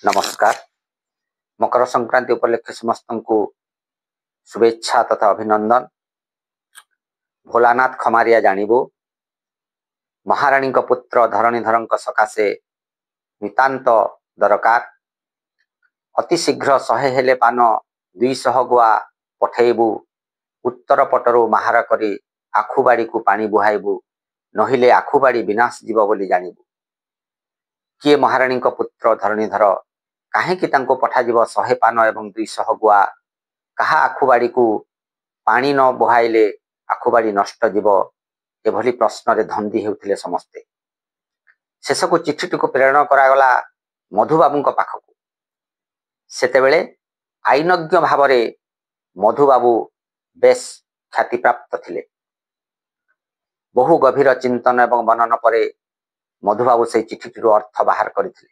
ନମସ୍କାର। ମକର ସଂକ୍ରାନ୍ତି ଉପଲକ୍ଷେ ସମସ୍ତଙ୍କୁ ଶୁଭେଚ୍ଛା ତଥା ଅଭିନନ୍ଦନ। ଭୋଲାନାଥ ଖମାରିଆ ଜାଣିବୁ, ମହାରାଣୀଙ୍କ ପୁତ୍ର ଧରଣୀଧରଙ୍କ ସକାଶେ ନିତାନ୍ତ ଦରକାର। ଅତି ଶୀଘ୍ର 100 ହେଲେ ପାନ, 200 ଗୁଆ ପଠେଇବୁ। ଉତ୍ତର ପଟରୁ ମାହାର କରି ଆଖୁବାଡ଼ିକୁ ପାଣି ବୁହାଇବୁ, ନହିଲେ ଆଖୁବାଡ଼ି ବିନାଶ ଯିବ ବୋଲି ଜାଣିବୁ। କିଏ ମହାରାଣୀଙ୍କ ପୁତ୍ର ଧରଣୀଧର? କାହିଁକି ତାଙ୍କୁ ପଠାଯିବ 100 ପାନ ଏବଂ 200 ଗୁଆ? କାହା ଆଖୁବାଡ଼ିକୁ ପାଣି ନ ବୁହାଇଲେ ଆଖୁବାଡ଼ି ନଷ୍ଟ ଯିବ? ଏଭଳି ପ୍ରଶ୍ନରେ ଧନ୍ଦି ହେଉଥିଲେ ସମସ୍ତେ। ଶେଷକୁ ଚିଠିଟିକୁ ପ୍ରେରଣ କରାଗଲା ମଧୁବାବୁଙ୍କ ପାଖକୁ। ସେତେବେଳେ ଆଇନଜ୍ଞ ଭାବରେ ମଧୁବାବୁ ବେଶ ଖ୍ୟାତିପ୍ରାପ୍ତ ଥିଲେ। ବହୁ ଗଭୀର ଚିନ୍ତନ ଏବଂ ମନନ ପରେ ମଧୁବାବୁ ସେଇ ଚିଠିଟିରୁ ଅର୍ଥ ବାହାର କରିଥିଲେ।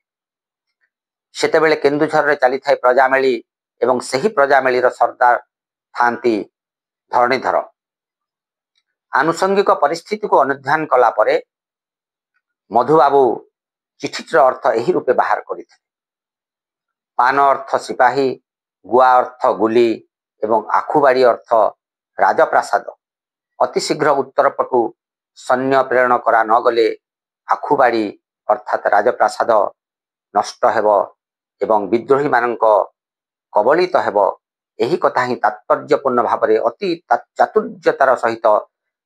ସେତେବେଳେ କେନ୍ଦୁଝରରେ ଚାଲିଥାଏ ପ୍ରଜାମେଳି ଏବଂ ସେହି ପ୍ରଜାମେଳିର ସର୍ଦ୍ଦାର ଥାନ୍ତି ଧରଣୀଧର। ଆନୁଷଙ୍ଗିକ ପରିସ୍ଥିତିକୁ ଅନୁଧ୍ୟାନ କଲା ପରେ ମଧୁବାବୁ ଚିଠିଟିର ଅର୍ଥ ଏହି ରୂପେ ବାହାର କରିଥିଲେ। ପାନ ଅର୍ଥ ସିପାହୀ, ଗୁଆ ଅର୍ଥ ଗୁଲି ଏବଂ ଆଖୁବାଡ଼ି ଅର୍ଥ ରାଜପ୍ରାସାଦ। ଅତି ଶୀଘ୍ର ଉତ୍ତର ପଟୁ ସୈନ୍ୟ ପ୍ରେରଣ କରା ନ ଗଲେ ଆଖୁବାଡ଼ି ଅର୍ଥାତ୍ ରାଜପ୍ରାସାଦ ନଷ୍ଟ ହେବ ଏବଂ ବିଦ୍ରୋହୀମାନଙ୍କ କବଳିତ ହେବ। ଏହି କଥା ହିଁ ତାତ୍ପର୍ଯ୍ୟପୂର୍ଣ୍ଣ ଭାବରେ ଅତି ଚାତୁର୍ଯ୍ୟତାର ସହିତ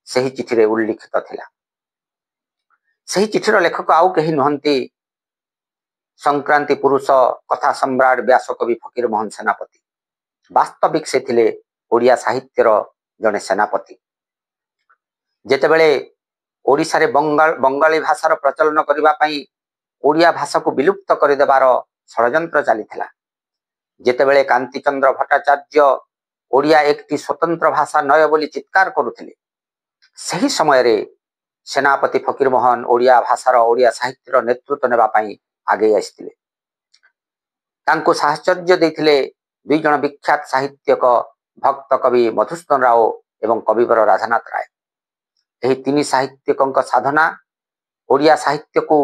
ସେହି ଚିଠିରେ ଉଲ୍ଲିଖିତ ଥିଲା। ସେହି ଚିଠିର ଲେଖକ ଆଉ କେହି ନୁହନ୍ତି, ସଂକ୍ରାନ୍ତି ପୁରୁଷ, କଥା ସମ୍ରାଟ, ବ୍ୟାସକବି ଫକୀର ମୋହନ ସେନାପତି। ବାସ୍ତବିକ ସେ ଥିଲେ ଓଡ଼ିଆ ସାହିତ୍ୟର ଜଣେ ସେନାପତି। ଯେତେବେଳେ ଓଡ଼ିଶାରେ ବଙ୍ଗାଳୀ ଭାଷାର ପ୍ରଚଳନ କରିବା ପାଇଁ ଓଡ଼ିଆ ଭାଷାକୁ ବିଲୁପ୍ତ କରିଦେବାର ଷଡ଼ଯନ୍ତ୍ର ଚାଲିଥିଲା, ଯେତେବେଳେ କାନ୍ତିଚନ୍ଦ୍ର ଭଟ୍ଟାଚାର୍ଯ୍ୟ ଓଡ଼ିଆ ଏକଟି ସ୍ୱତନ୍ତ୍ର ଭାଷା ନୟ ବୋଲି ଚିତ୍କାର କରୁଥିଲେ, ସେହି ସମୟରେ ସେନାପତି ଫକୀରମୋହନ ଓଡ଼ିଆ ଭାଷାର, ଓଡ଼ିଆ ସାହିତ୍ୟର ନେତୃତ୍ୱ ନେବା ପାଇଁ ଆଗେଇ ଆସିଥିଲେ। ତାଙ୍କୁ ସାହଚର୍ଯ୍ୟ ଦେଇଥିଲେ ଦୁଇ ଜଣ ବିଖ୍ୟାତ ସାହିତ୍ୟିକ, ଭକ୍ତ କବି ମଧୁସୂଦନ ରାଓ ଏବଂ କବିବର ରାଧାନାଥ ରାୟ। ଏହି ତିନି ସାହିତ୍ୟିକଙ୍କ ସାଧନା ଓଡ଼ିଆ ସାହିତ୍ୟକୁ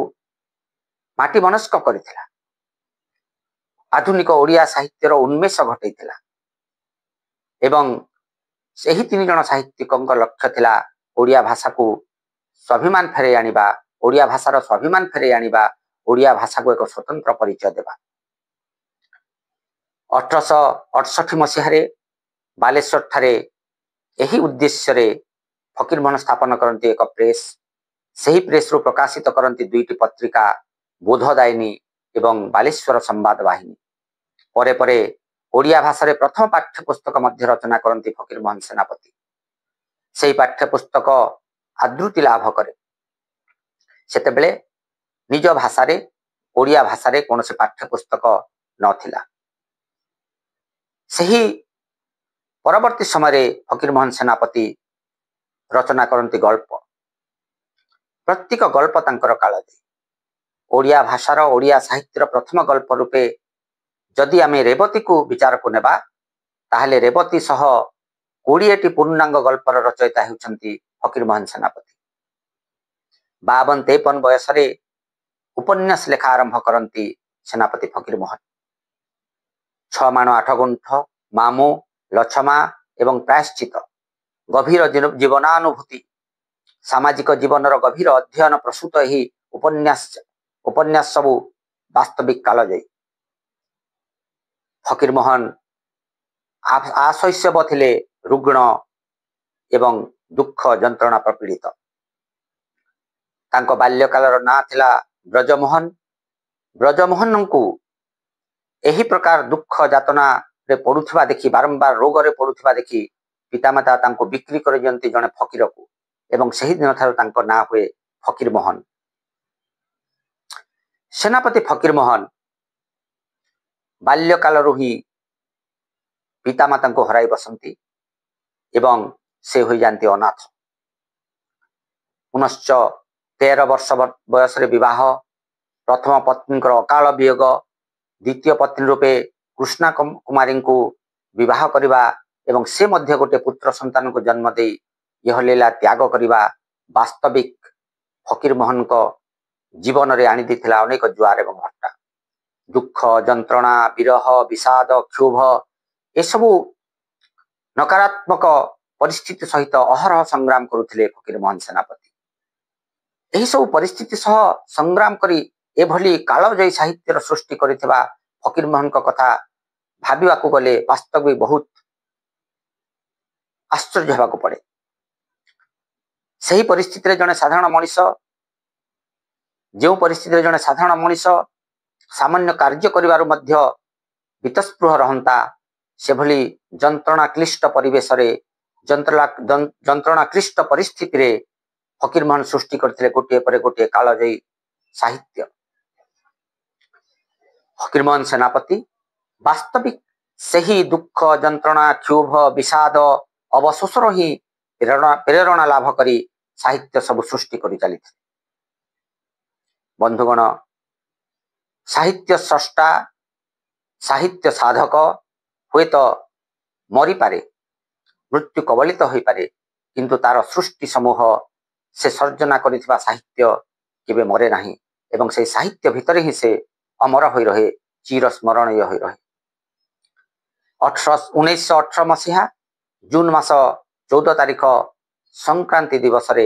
ମାଟି ମନସ୍କ କରିଥିଲା, ଆଧୁନିକ ଓଡ଼ିଆ ସାହିତ୍ୟର ଉନ୍ମେଷ ଘଟେଇଥିଲା ଏବଂ ସେହି ତିନି ଜଣ ସାହିତ୍ୟିକଙ୍କ ଲକ୍ଷ୍ୟ ଥିଲା ଓଡ଼ିଆ ଭାଷାକୁ ସ୍ୱାଭିମାନ ଫେରାଇ ଆଣିବା, ଓଡ଼ିଆ ଭାଷାର ସ୍ୱାଭିମାନ ଫେରାଇ ଆଣିବା, ଓଡ଼ିଆ ଭାଷାକୁ ଏକ ସ୍ୱତନ୍ତ୍ର ପରିଚୟ ଦେବା। 1868 ମସିହାରେ ବାଲେଶ୍ୱର ଠାରେ ଏହି ଉଦ୍ଦେଶ୍ୟରେ ଫକୀରମୋହନ ସ୍ଥାପନ କରନ୍ତି ଏକ ପ୍ରେସ୍। ସେହି ପ୍ରେସରୁ ପ୍ରକାଶିତ କରନ୍ତି ଦୁଇଟି ପତ୍ରିକା, ବୋଧଦାୟିନୀ ଏବଂ ବାଲେଶ୍ୱର ସମ୍ବାଦ ବାହିନୀ। ପରେ ପରେ ଓଡ଼ିଆ ଭାଷାରେ ପ୍ରଥମ ପାଠ୍ୟପୁସ୍ତକ ମଧ୍ୟ ରଚନା କରନ୍ତି ଫକୀରମୋହନ ସେନାପତି। ସେହି ପାଠ୍ୟପୁସ୍ତକ ଆଦୃତି ଲାଭ କରେ। ସେତେବେଳେ ନିଜ ଭାଷାରେ, ଓଡ଼ିଆ ଭାଷାରେ କୌଣସି ପାଠ୍ୟପୁସ୍ତକ ନଥିଲା। ସେହି ପରବର୍ତ୍ତୀ ସମୟରେ ଫକୀରମୋହନ ସେନାପତି ରଚନା କରନ୍ତି ଗଳ୍ପ। ପ୍ରତ୍ୟେକ ଗଳ୍ପ ତାଙ୍କର କାଳଜୟୀ। ଓଡ଼ିଆ ଭାଷାର, ଓଡ଼ିଆ ସାହିତ୍ୟର ପ୍ରଥମ ଗଳ୍ପ ରୂପେ ଯଦି ଆମେ ରେବତୀକୁ ବିଚାରକୁ ନେବା, ତାହେଲେ ରେବତୀ ସହ 20ଟି ପୂର୍ଣ୍ଣାଙ୍ଗ ଗଳ୍ପର ରଚୟିତା ହେଉଛନ୍ତି ଫକୀରମୋହନ ସେନାପତି। 52 53 ବୟସରେ ଉପନ୍ୟାସ ଲେଖା ଆରମ୍ଭ କରନ୍ତି ସେନାପତି ଫକୀରମୋହନ। 6 ମାଣ 8 ଗୁଣ୍ଠ, ମାମୁଁ, ଲଛମା ଏବଂ ପ୍ରାୟଶ୍ଚିତ, ଗଭୀର ଜୀବନାନୁଭୂତି, ସାମାଜିକ ଜୀବନର ଗଭୀର ଅଧ୍ୟୟନ ପ୍ରସୂତ ଏହି ଉପନ୍ୟାସ ସବୁ ବାସ୍ତବିକ କାଳଜୟୀ। ଫକୀରମୋହନ ଆଶୈଶବ ଥିଲେ ରୁଗ୍ଣ ଏବଂ ଦୁଃଖ ଯନ୍ତ୍ରଣା ପ୍ରପୀଡ଼ିତ। ତାଙ୍କ ବାଲ୍ୟକାଳର ନାଁ ଥିଲା ବ୍ରଜମୋହନ। ବ୍ରଜମୋହନଙ୍କୁ ଏହି ପ୍ରକାର ଦୁଃଖ ଯାତନାରେ ପଡୁଥିବା ଦେଖି, ବାରମ୍ବାର ରୋଗରେ ପଡୁଥିବା ଦେଖି ପିତାମାତା ତାଙ୍କୁ ବିକ୍ରି କରିଦିଅନ୍ତି ଜଣେ ଫକୀରକୁ ଏବଂ ସେହି ଦିନଠାରୁ ତାଙ୍କ ନାଁ ହୁଏ ଫକୀରମୋହନ। ସେନାପତି ଫକୀରମୋହନ ବାଲ୍ୟକାଳରୁ ହିଁ ପିତାମାତାଙ୍କୁ ହରାଇ ବସନ୍ତି ଏବଂ ସେ ହୋଇଯାନ୍ତି ଅନାଥ। ପୁନଶ୍ଚ 13 ବର୍ଷ ବୟସରେ ବିବାହ, ପ୍ରଥମ ପତ୍ନୀଙ୍କର ଅକାଳ ବିୟୋଗ, ଦ୍ୱିତୀୟ ପତ୍ନୀ ରୂପେ କୃଷ୍ଣା କୁମାରୀଙ୍କୁ ବିବାହ କରିବା ଏବଂ ସେ ମଧ୍ୟ ଗୋଟେ ପୁତ୍ର ସନ୍ତାନକୁ ଜନ୍ମ ଦେଇ ଇହଲୀଳା ତ୍ୟାଗ କରିବା ବାସ୍ତବିକ ଫକୀରମୋହନଙ୍କ ଜୀବନରେ ଆଣିଦେଇଥିଲା ଅନେକ ଜୁଆର ଏବଂ ଭଟ୍ଟା। ଦୁଃଖ, ଯନ୍ତ୍ରଣା, ବିରହ, ବିଷାଦ, କ୍ଷୋଭ ଏସବୁ ନକାରାତ୍ମକ ପରିସ୍ଥିତି ସହିତ ଅହରହ ସଂଗ୍ରାମ କରୁଥିଲେ ଫକୀରମୋହନ ସେନାପତି। ଏହିସବୁ ପରିସ୍ଥିତି ସହ ସଂଗ୍ରାମ କରି ଏଭଳି କାଳଜୟୀ ସାହିତ୍ୟର ସୃଷ୍ଟି କରିଥିବା ଫକୀରମୋହନଙ୍କ କଥା ଭାବିବାକୁ ଗଲେ ବାସ୍ତବିକ ବହୁତ ଆଶ୍ଚର୍ଯ୍ୟ ହେବାକୁ ପଡେ। ସେହି ପରିସ୍ଥିତିରେ ଜଣେ ସାଧାରଣ ମଣିଷ, ଯେଉଁ ପରିସ୍ଥିତିରେ ଜଣେ ସାଧାରଣ ମଣିଷ ସାମାନ୍ୟ କାର୍ଯ୍ୟ କରିବାରୁ ମଧ୍ୟ ବୀତସ୍ପୃହ ରହନ୍ତା, ସେଭଳି ଯନ୍ତ୍ରଣା କ୍ଲିଷ୍ଟ ପରିବେଶରେ, ଯନ୍ତ୍ରଣା କ୍ଲିଷ୍ଟ ପରିସ୍ଥିତିରେ ଫକୀରମୋହନ ସୃଷ୍ଟି କରିଥିଲେ ଗୋଟିଏ ପରେ ଗୋଟିଏ କାଳଜୟୀ ସାହିତ୍ୟ। ଫକୀରମୋହନ ସେନାପତି ବାସ୍ତବିକ ସେହି ଦୁଃଖ, ଯନ୍ତ୍ରଣା, କ୍ଷୋଭ, ବିଷାଦ, ଅବଶୋଷର ହିଁ ପ୍ରେରଣା ଲାଭ କରି ସାହିତ୍ୟ ସବୁ ସୃଷ୍ଟି କରି ଚାଲିଥିଲେ। ବନ୍ଧୁଗଣ, ସାହିତ୍ୟ ସ୍ରଷ୍ଟା, ସାହିତ୍ୟ ସାଧକ ହୁଏତ ମରିପାରେ, ମୃତ୍ୟୁ କବଳିତ ହୋଇପାରେ, କିନ୍ତୁ ତାର ସୃଷ୍ଟି ସମୂହ, ସେ ସର୍ଜନା କରିଥିବା ସାହିତ୍ୟ କେବେ ମରେ ନାହିଁ ଏବଂ ସେଇ ସାହିତ୍ୟ ଭିତରେ ହିଁ ସେ ଅମର ହୋଇ ରହେ, ଚିର ସ୍ମରଣୀୟ ହୋଇ ରହେ। 1918 ମସିହା ଜୁନ ମାସ 14 ତାରିଖ ସଂକ୍ରାନ୍ତି ଦିବସରେ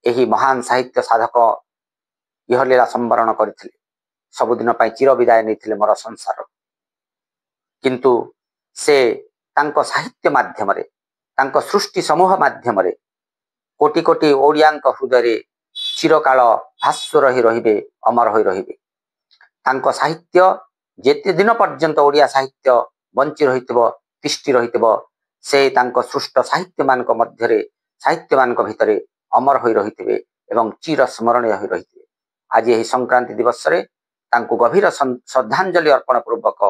ଏହି ମହାନ ସାହିତ୍ୟ ସାଧକ ଇହଲୀଳା ସମ୍ବରଣ କରିଥିଲେ। ସବୁଦିନ ପାଇଁ ଚିର ବିଦାୟ ନେଇଥିଲେ ମର ସଂସାର। କିନ୍ତୁ ସେ ତାଙ୍କ ସାହିତ୍ୟ ମାଧ୍ୟମରେ, ତାଙ୍କ ସୃଷ୍ଟି ସମୂହ ମାଧ୍ୟମରେ କୋଟି କୋଟି ଓଡ଼ିଆଙ୍କ ହୃଦୟରେ ଚିରକାଳ ଭାସ୍ୱର ହୋଇ ରହିବେ, ଅମର ହୋଇ ରହିବେ। ତାଙ୍କ ସାହିତ୍ୟ ଯେତେ ଦିନ ପର୍ଯ୍ୟନ୍ତ ଓଡ଼ିଆ ସାହିତ୍ୟ ବଞ୍ଚି ରହିଥିବ, ତିଷ୍ଠି ରହିଥିବ, ସେ ତାଙ୍କ ସୃଷ୍ଟ ସାହିତ୍ୟମାନଙ୍କ ମଧ୍ୟରେ, ସାହିତ୍ୟମାନଙ୍କ ଭିତରେ ଅମର ହୋଇ ରହିଥିବେ ଏବଂ ଚିର ସ୍ମରଣୀୟ ହୋଇ ରହିଥିବେ। ଆଜି ଏହି ସଂକ୍ରାନ୍ତି ଦିବସରେ ତାଙ୍କୁ ଗଭୀର ଶ୍ରଦ୍ଧାଞ୍ଜଳି ଅର୍ପଣ ପୂର୍ବକ